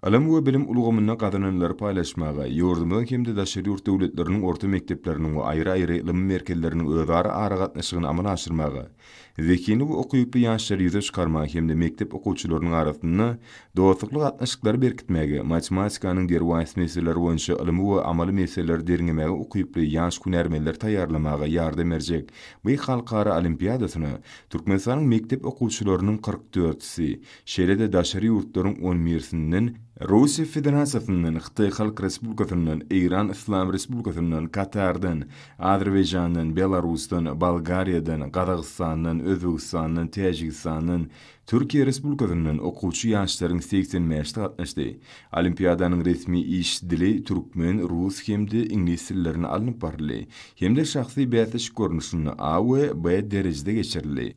Ylym we bilim ulgamynda gazananlary paýlaşmaga, ýurdumyzyň hem-de daşary ýurt döwletleriniň orta mekdepleriniň we aýry-aýry ylym merkezleriniň özara aragatnaşygyny amala aşyrmaga, zehinli we ukyply ýaşlary ýüze çykarmaga hem-de mekdep okuwçylarynyň arasynda dostlukly gatnaşyklary berkitmäge, matematikanyň derwaýys meseleleri boýunça ylmy we amaly meseleleri derňemäge ukyply ýaş hünärmenleri taýýarlamaga ýardam berjek bu halkara olimpiadasyna Türkmenistanyň mekdep okuwçylarynyň 40 dördüsi, Şeýle-de daşary ýurtlaryň on birisinden, Russiýa Federasiýasyndan, Hytaý Halk Respublikasyndan, Eýran Yslam Respublikasyndan, Katardan, Azerbaýjandan, Belarusdan, Bolgariýadan, Gazagystandan, Özbegistandan, Täjigistandan, Türkiýe Respublikasyndan okuwçy ýaşlaryň 85-si gatnaşdy. Olimpiadanyň resmi iş dili türkmen, rus hem-de iňlis dillerinde alnyp baryldy hem-de şahsy bäsleşik görnüşinde A we B derejede geçirildi.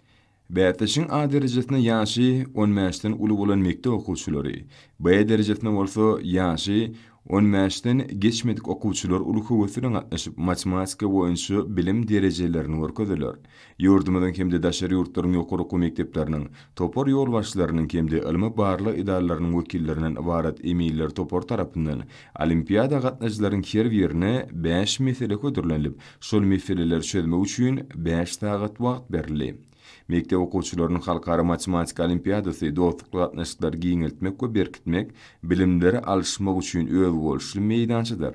Bäsleşigiň A derejesine ýaşy on bäşden uly bolan mekdep okuwçylary, B derejesine bolsa ýaşy on bäşden geçmedik okuwçylar uly höwes bilen gatnaşyp, matematika boýunça bilim derejelerini görkezdiler. Ýurdumyzyň hem-de daşary ýurtlaryň ýokary okuw mekdepleriniň topar ýolbaşçylarynyň hem-de ylmy-barlag edaralarynyň wekillerinden ybarat eminler topary tarapyndan olimpiada gatnaşyjylaryň her birine bäş mesele hödürlenilip, Şol meseleleri çözmek üçin bäş sagat wagt berildi. Mekdep okuwçylarynyň halkara matematika olimpiadasy dostlukly gatnaşyklary giňeltmek we berkitmek, bilimleri alyşmak üçin özboluşly meýdançadyr.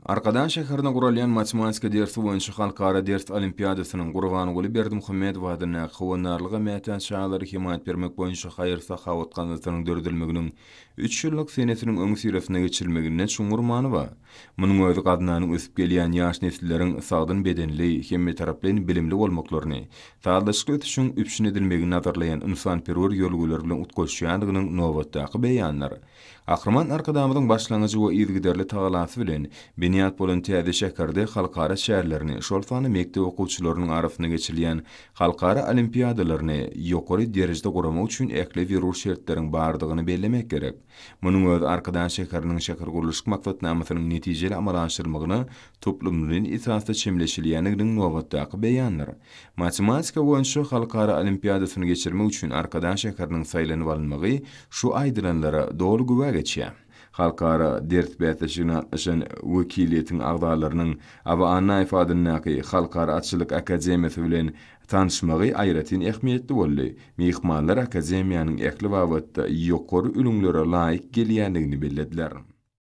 Arkadag şäherinde guralýan matematika dersi boýunça halkara ders olimpiadasynyň Gurbanguly Berdimuhamedow adyndaky Howandarlyga mätäç çagalara hemaýat bermek boýunça haýyr-sahawat gaznasynyň döredilmeginiň üç ýyllyk senesiniň öňüsyrasynda geçirilmeginde çuňňur many bar. Munuň özi gaznanyň ösüp gelýän ýaş nesilleriň sagdyn bedenli, hemmetaraplaýyn bilimli bolmaklaryny, sazlaşykly ösüşiň üpjün edilmegini nazarlaýan ynsanperwer ýörelgeler bilen utgaşýandygynyň nobatdaky beýanydyr. Gahryman Arkadagymyzyň başlangyjy we yzygiderli tagalasy bilen binýat bolan täze şäherde halkara çärelerini, şol sanda mekdep okuwçylarynyň arasynda geçirilýän halkara olimpiadalaryny ýokary derejede guramak üçin ähli zerur şertleriň bardygyny bellemek gerek. Munuň özi Arkadag şäheriniň şähergurluşyk maksatnamasynyň netijeli amala aşyrylmagyna toplumlaýyn esasda çemeleşilýändiginiň nobatdaky beýanydyr. Matematika boýunça halkara olimpiadasyny geçirmek üçin Arkadag şäheriniň saýlanyp alynmagy şu aýdylanlara doly güwä geçýär. Halkara ders bäsleşigine gatnaşan wekiliýetiň agzalarynyň Aba Annaýew adyndaky Halkara atçylyk akademiýasy bilen Tanyşmagy aýratyn ähmiýetli boldy. Myhmanlar akademiýanyň ähli babatda ýokary ülňülere laýyk gelýändigini bellediler.